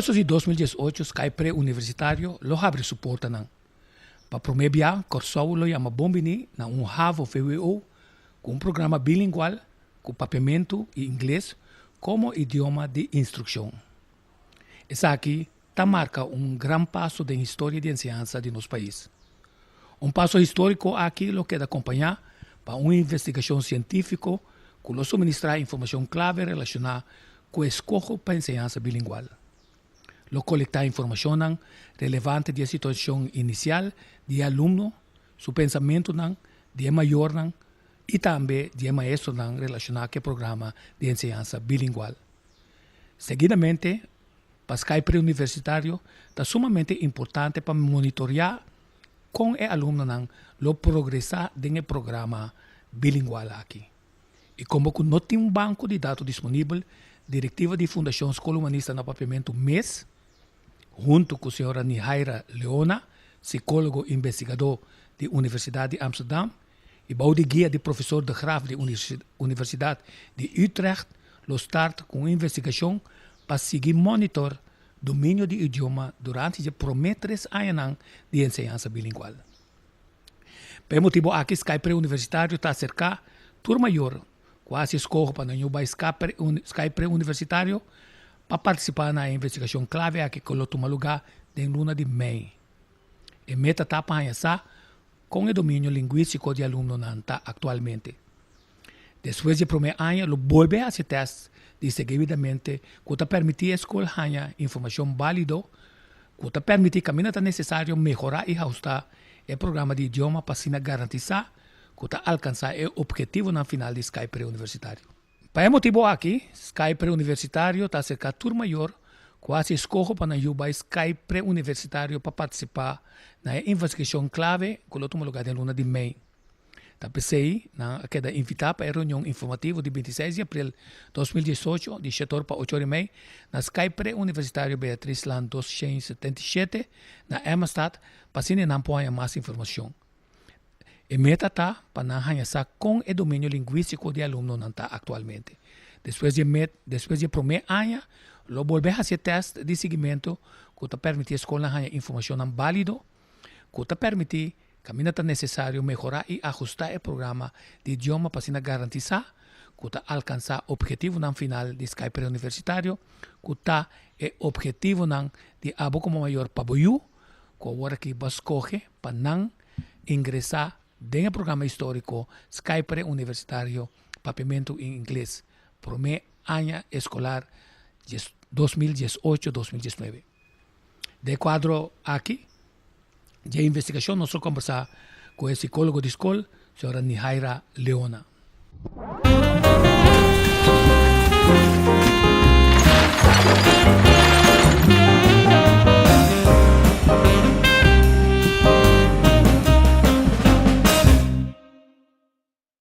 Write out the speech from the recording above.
augustus di 2018 SKY Pre-Universitario lo habri su portanan. Pa promé bia Kòrsou lo yama bon biní na un havo vwo ku un programa bilingual ku papiamentu i ingles komo idioma di instrukshon. Esaki ta marka un gran paso den historia di enseñansa di nos pais. Un paso históriko aki lo keda kompañá pa un investigashon sientífiko ku lo suministrá informashon klave relashoná ku e skoho pa enseñansa bilingual. Lo kolektá informashonnan relevante di e situashon inisial di e alumno, su pensamentunan, di e mayornan i tambe di e maestronan relashoná ku e programa di enseñansa bilingual. Seguidamente, pa Sky Preuniversitario ta sumamente importante pa monitoriá kon e alumnonan lo progresá den e programa bilingual aki. I komo ku no tin un banko di dato disponibel, direktiva di Fundashon Skol Humanista na Papiamentu mes, huntu ku señora Nihaira Leona, sikólogo investigadó di Universidat di Amsterdam, i bou di guia di profesor De Graaf di Universidat di Utrecht, lo start ku un investigashon pa sigui monitor dominio di idioma durante dje promé tres añanan di enseñansa bilingual. Pa e motibu aki Sky Preuniversitario ta aserká tur mayor ku hasi eskoho pa nan yu bai Sky Preuniversitario pa partisipá na e investigashon klave aki ku lo tuma lugá den luna di mei. E meta ta pa haña sa kon e dominio lingwístiko di alumnonan ta aktualmente. Despues di e promé aña lo bolbe hasi tèst di seguidamente ku ta permití e skol haña informashon bálido ku ta permití kaminda ta nesesario mehorá i ahustá e programa di idioma pa asina garantisá ku ta alkansá e ophetivonan final di Sky Preuniversitario. Pa e motibu aki, Sky Preuniversitario ta aserká tur mayor ku hasi eskoho pa nan yu bai Sky Preuniversitario pa partisipá na e investigashon klave ku lo tuma lugá den luna di mei. Ta p'esei nan a keda invitá pa e reunion informativo di 26 di april 2018 di shete or pa ocho or i mei na Sky Preuniversitario Beatrizlaan 277 na Emmastad pa asina nan por haña mas informashon. E meta ta pa nan haña sa kon e dominio lingwístiko di e alumnonan ta aktualmente. Despues di e met despues di e promé aña lo bolbe hasi e tèst di siguimentu ku ta permití e skolnan haña informashonnan bálido ku ta permití kaminda ta nesesario mehorá i ahustá e programa di idioma pa asina garantisá ku ta alkansá ophetivonan final di Sky Preuniversitario, ku ta e ophetivonan di abo komo mayor pa bo yu ku awor aki bo a skohe pa nan ingresá den e programa históriko Sky Preuniversitario Papiamentu i Ingles, promé aña eskolar 2018, 2019. Den e kuadro aki dje investigashon nos lo kombersá ku e sikólogo di skol, señora Nihaira Leona.